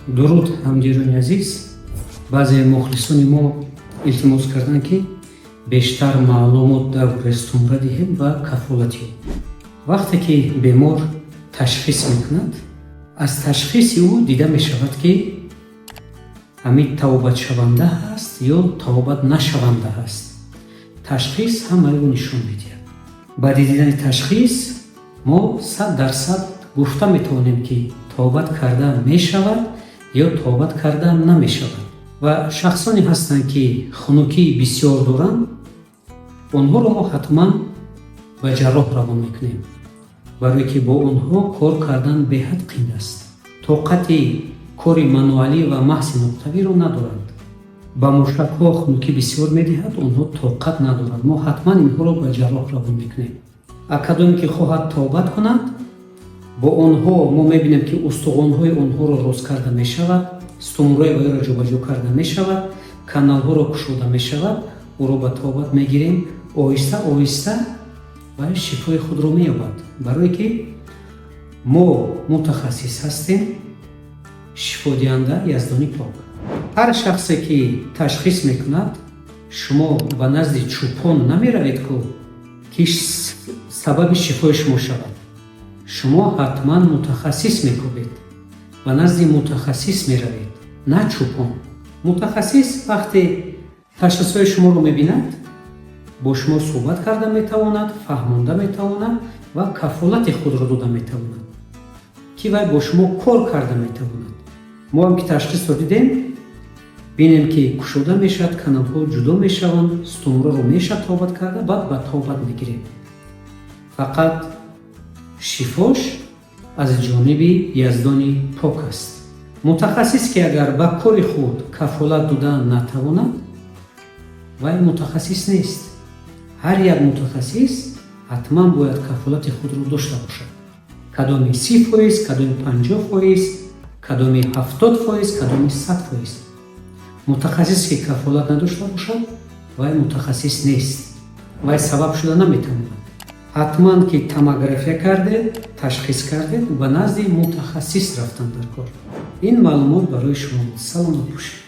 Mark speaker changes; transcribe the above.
Speaker 1: Дуруд, ҳамдиёрони азиз. Баъзе мухлисони мо илтимос карданд, ки бештар маълумот дар бораи стумура диҳем ва кафолати ӯ. Вақте ки бемор ташхис мекунад, аз ташхиси ӯ дида мешавад, ки ҳамин табобатшаванда ҳаст ё табобат нашаванда ҳаст. Ташхис ҳамаро нишон медиҳад. Баъди дидани ташхис мо 100% гуфта метавонем, ки табобат карда мешавад ё табобат карда намешавад. Ва шахсоне ҳастанд, ки хунукии бисёр доранд, онҳоро мо ҳатман ба ҷарроҳ равон мекунем, барое ки бо онҳо кор кардан беҳад қин аст. Тоқати кори мануалӣ ва маҳзи нуқтавиро надоранд. Ба мушакҳо хунукӣ бисёр медиҳад, онҳо тоқат надоранд. Мо ҳатман инҳоро ба ҷарроҳ равон мекунем. А кадоме ки хоҳад табобат кунад, бо онҳо мо мебинем, ки устухонҳои онҳоро рост карда мешавад, стумураи вайро ҷобаҷо карда мешавад, каналҳоро кушода мешавад, ӯро ба табобат мегирем. Оҳиста оҳиста вай шифои худро меёбад, барое ки мо мутахассис ҳастем, шифодиҳанда Яздони Пок. Ҳар шахсе ки ташхис мекунад, шумо ба назди чӯпон намеравед ку, ки сабаби шифои шумо шавад. Шумо ҳатман мутахассис мекобед, ба назди мутахассис меравед, на чӯпон. Мутахассис вақте ташхисҳои шуморо мебинад, бо шумо суҳбат карда метавонад, фаҳмонда метавонад ва кафолати худро дода метавонад, ки вай бо шумо кор карда метавонад. Мо ҳам ки ташхисро дидем, бинем, ки кушода мешавад, каналҳо ҷудо мешаванд, стумураро мешавад табобат карда, баъд ба табобат мегирем. Фақат шифош аз ҷониби Яздони Пок аст. Мутахассис ки агар ба кори худ кафолат дода натавонад, вай мутахассис нест. Ҳар як мутахассис ҳатман бояд кафолати худро дошта бошад: кадоми 30%, кадоми 50%, кадоми 70%, кадоми 100%. Мутахассисе ки кафолат надошта бошад, вай мутахассис нест, вай сабаб шуда наметавонад. Ҳатман ки томография кардед, ташхис кардед, ба назди мутахассис рафтан дар кор. Ин маълумот барои шумо буд. Саломат бошед.